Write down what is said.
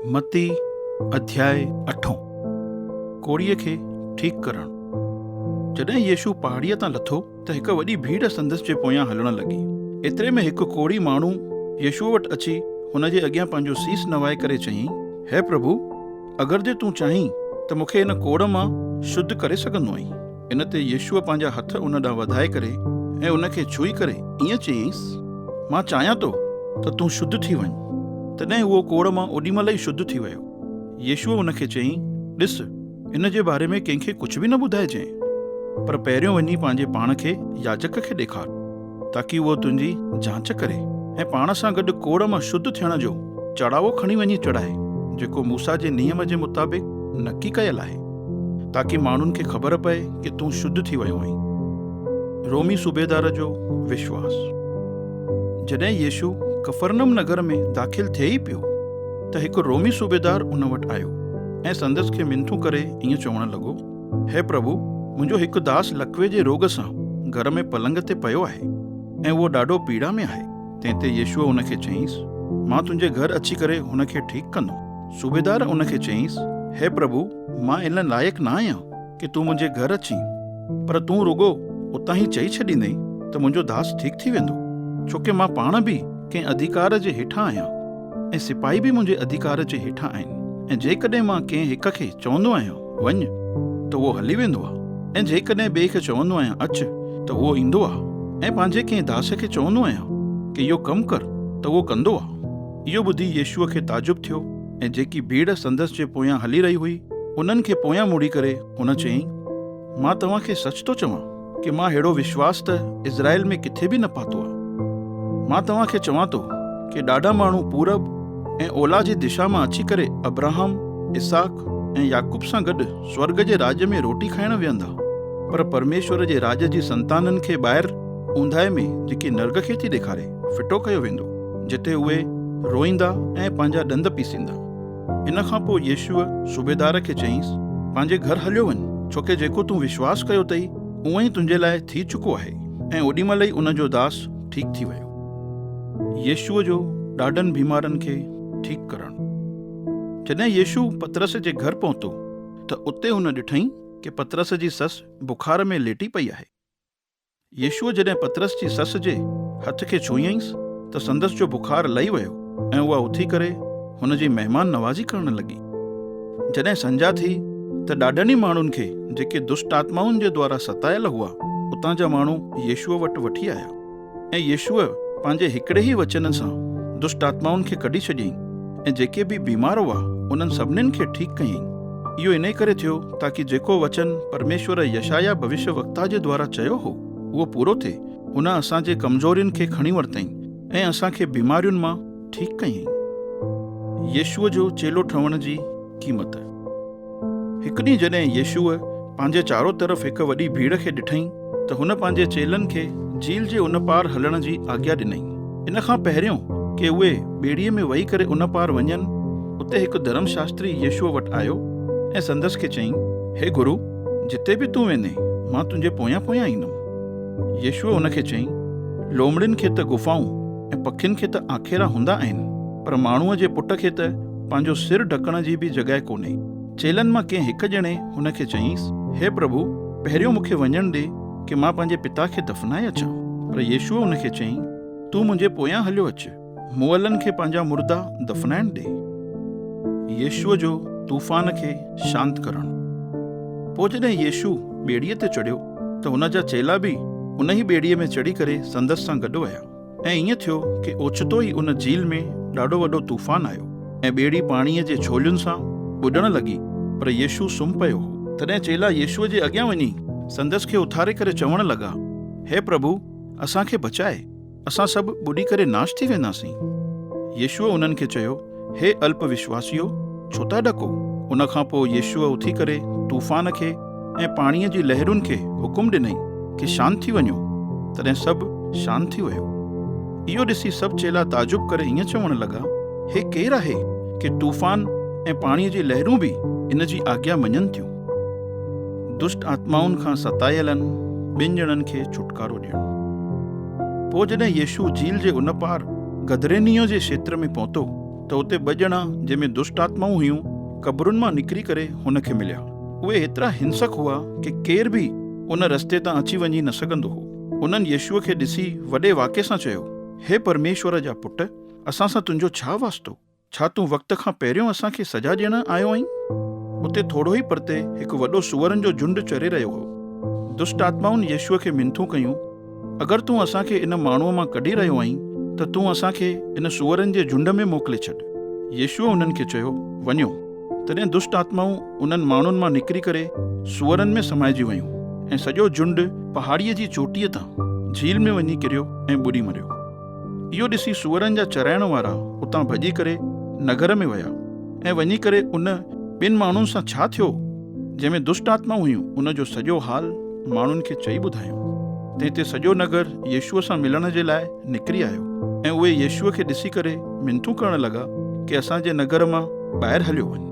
متي اڌياء اٺون، ڪوڙهيء کي ٺيڪ ڪرڻ. جڏهن يسوع پهاڙيء تان لٿو ته هڪ وڏي ڀيڙ سندس جي پويان هلڻ لڳي. ايتري ۾ هڪ ڪوڙهي ماڻهو يسوع وٽ اچي هن جي اڳيان پنهنجو سيس نوائي ڪري چيائين، هي پرڀو، اگر جي تون چاهين ته مون کي هن ڪوڙهه مان شڌ ڪري سگهندو آهين. ان تي يسوع پنهنجا هٿ ان ڏانهن وڌائي ڪري ۽ ان کي ڇهي ڪري ائين چيائينس، مان چاهيان ٿو ته تون شڌ ٿي وڃ. تڏهن اهو ڪوڙهه مان اوڏي مهل ئي شڌ ٿي ويو. يسوع ان کي چيائين، ڏس، ان جي باري ۾ ڪنهن کي ڪجهه به نه ٻڌائجانء، پر پهريون وڃي پنهنجي پاڻ کي ياجڪ کي ڏيکار، تاڪي اهو تنهنجي جانچ ڪري ۽ پاڻ سان گڏ ڪوڙهه مان شڌ ٿيڻ جو چڙهاوو کڻي وڃي چڙهائي، جيڪو موسيٰ جي نيم جي مطابق نڪي ڪيل آهي، تاڪي ماڻهن کي خبر پئي ڪي تون شڌ ٿي ويو آهين. رومي صوبيدار جو وشواس. جڏهن يسوع ڪفرنم نگر ۾ داخل ٿئي ئي پيو ته هڪ رومي صوبيدار ان وٽ آيو ۽ سندس کي منٿون ڪري ائين چوڻ لڳو، هي پرڀو، منهنجو هڪ داس لقوي جي روڳ سان گهر ۾ پلنگ تي پيو آهي ۽ اهو ڏاڍو پيڙا ۾ آهي. تنهن تي يسوع هن کي چيائينس، مان تنهنجي گهر اچي ڪري هن کي ٺيڪ ڪندم. صوبيدار ان کي چيائينس، هي پرڀو، مان ان لائق نه آهيان ڪي تون منهنجي گهر اچين، پر تون رڳو اتان ئي چئي ڇڏيندين ته منهنجو داس ٺيڪ ٿي ويندو، ڇو ڪي مان پاڻ به ڪنهن اڌيڪار جي هيٺان آهيان ۽ سپاهي به منهنجي اڌيڪار جي هيٺان آهن ۽ جيڪڏهن مان ڪنهن هڪ کي چوندو آهيان، وڃ، ته اهو هلي ويندو آهي ۽ جيڪڏهن ٻئي کي چوندو آهيان، اچ، ته اهو ايندو آهي ۽ پنهنجي ڪنهن داس کي چوندو آهيان ڪي اهو ڪم ڪر، ته اهو ڪندو آهي. اهو ٻڌي يسوع کي تعجب ٿيو ۽ جيڪي ڀيڙ سندس جي پويان هلي رهي هئي، انهن کي پويان مڙي ڪري هن چيائين، مان توهان کي سچ ٿو چوان ڪي مان ههڙو وشواس ته اسرائيل ۾ ڪٿي به نه پاتو آهي. مان توهان کي چوان ٿو ڪي ڏاڍا ماڻهو پورب ۽ اولهه جي دشا مان اچي ڪري ابراهم، اسحاق ۽ يعقوب سان گڏ سورڳ جي راڄ ۾ روٽي کائڻ ويهندا، پر پرميشور جي راڄ جي سنتانن کي ٻاهر اونداهي ۾ جيڪي نرڳ کي ٿي ڏيکاري، ڦٽو ڪيو ويندو، جتي اهي روئيندا ۽ پنهنجا ڏند پيسيندا. ان کان پوء يسوع صوبيدار کي چيائينس، پنهنجي گهر هليو وڃ، ڇوڪه جيڪو تون وشواس ڪيو اٿئي، اونئن ئي تنهنجي لاء ٿي چڪو آهي. ۽ اوڏي مهل ئي ان جو داس ٺيڪ ٿي ويو. يسوع جو ڏاڍن بيمارن کي ٺيڪ ڪرڻ. جڏهن يسوع پطرس جي گهر پهتو ته اتي هن ڏٺائين ڪي پطرس جي سس بخار ۾ ليٽي پئي آهي. يسوع جڏهن پطرس جي سس جي هٿ کي ڇهيائينس ته سندس جو بخار لهي ويو ۽ اها اٿي ڪري هن جي مهمان نوازي ڪرڻ لڳي. جڏهن سنجها ٿي ته ڏاڍن ئي ماڻهن کي جيڪي دشٽ آتمائن جي دوارا ستايل هئا، اتان جا ماڻهو يسوع وٽ وٺي آيا ۽ يسوع پنهنجي هڪڙي ئي وچن سان دشٽ آتمائن کي ڪڍي ڇڏيائين ۽ جيڪي به بيمار هئا، انهن سڀنين کي ٺيڪ ڪيائين. اهو انهيء ڪري ٿيو تاڪي جيڪو وچن پرميشور يشعياه ڀوشيه وڪتا جي دوارا چيو هو، اهو پورو ٿئي، هن اسان جي ڪمزورين کي کڻي ورتائين ۽ اسان کي بيمارين مان ٺيڪ ڪيائين. يسوع جو چيلو ٺهڻ جي قيمت. هڪ ڏينهن جڏهن يسوع پنهنجي چارو طرف هڪ وڏي ڀيڙ کي ڏٺائين ته هن پنهنجي چيلن کي جهيل جي ان پار هلڻ جي آگيا ڏنائين. ان کان پهريون ڪي اهي ٻيڙيء ۾ وهي ڪري ان پار وڃن، اتي هڪ ڌرم شاستري يسوع وٽ آيو ۽ سندس کي چيائين، هي گرو، جتي به تون ويندين، مان تنهنجي پويان پويان ايندم. يسوع هن کي چيائين، لومڙين کي ته غفائون ۽ پکين کي ته آکيرا هوندا آهن، پر ماڻهوء جي پٽ کي ته پنهنجو سر ڍڪڻ جي به جڳهه ڪونهي. چيلن مان ڪنهن هڪ ڄڻي هن کي چيائينس، هي پرڀو، پهريون مون کي وڃڻ ڏي ڪي مان پنهنجي پتا کي دفنائي اچان. پر يسوع هن کي چيائين، تون منهنجي پويان هليو اچ، مئلن کي پنهنجا مردا دفنائڻ ڏي. يسوع جو طوفان کي شانت ڪرڻ. پوء جڏهن يسوع ٻيڙيء تي چڙهيو ته هن جا چيلا به انهي ٻيڙيء ۾ چڙهي ڪري سندس سان گڏ ويا. ۽ ائين ٿيو ڪي اوچتو ئي ان جهيل ۾ ڏاڍو وڏو طوفان آيو ۽ ٻيڙي پاڻيء جي ڇولين سان ٻڏڻ لڳي، پر يسوع سمهه پيو هو. تڏهن چيلا يسوع جي اڳيان وڃي سندس کي اٿاري ڪري چوڻ لڳا، هي پرڀو، اسان کي بچاء، اسان سڀ ٻڏي ڪري ناش ٿي وينداسين. يسوع انهن کي چيو، هي الپ وشواسيو، ڇو ٿا ڏڪو؟ ان کان پوء يسوع اٿي ڪري طوفان کي ۽ پاڻيء جي لهرن کي حڪم ڏنائين ڪي شانت ٿي وڃو. تڏهن سڀ شانت ٿي ويو. اهو ڏسي سڀ چيلا تعجب ڪري ائين چوڻ لڳا، هي ڪير آهي ڪي طوفان ۽ پاڻيء جي لهرون به ان جي آگيا مڃن ٿيون؟ دشٽ آتمائن کان ستايلن ٻن ڄڻن کي ڇوٽڪارو ڏيڻ. پوء جڏهن يسوع جهيل جي ان پار گدرينيو جي کيتر ۾ پهتو ته اتي ٻه ڄڻا جنهن ۾ دشٽ آتمائون هيون، قبرن مان نڪري ڪري هن کي مليا. اهي ايترا هنسڪ هئا ڪي ڪير به ان رستي تان اچي وڃي نه سگهندو هو. انهن يسوع کي ڏسي وڏي واڪي سان چيو، هي پرميشور جا پٽ، اسان سان تنهنجو ڇا واسطو؟ ڇا تون وقت کان پهريون اسان کي سزا ڏيڻ آيو آهين؟ اتي ٿورو ئي پرتي هڪ وڏو سوئرن جو جهنڊ چري رهيو هو. دشٽ آتمائن يسوع کي منٿون ڪيون، اگر تون اسان کي ان ماڻهوء مان ڪڍي رهيو آهين ته تون اسان کي ان سوئرن جي جهنڊ ۾ موڪلي ڇڏ. يسوع انهن کي چيو، وڃو. تڏهن دشٽ آتمائون انهن ماڻهن مان نڪري ڪري سوئرن ۾ سمائجي ويون ۽ سڄو جهنڊ پهاڙيء جي چوٽيء تان جهيل ۾ وڃي ڪريو ۽ ٻڏي مريو. اهو ڏسي سوئرن جا چرائڻ وارا اتان ڀڄي ڪري نگر ۾ ويا ۽ وڃي ڪري ان ٻن ماڻهن سان ڇا ٿيو، جنهن ۾ دشٽ آتمائون هيون، ان جو سڄو حال ماڻهن کي چئي ٻڌايائون. تنهن تي سڄو نگر يسوع سان ملڻ جي لاء نڪري آيو ۽ اهي يسوع کي ڏسي ڪري منٿون ڪرڻ لڳا ڪي اسان جي نگر مان ٻاهر هليو وڃ.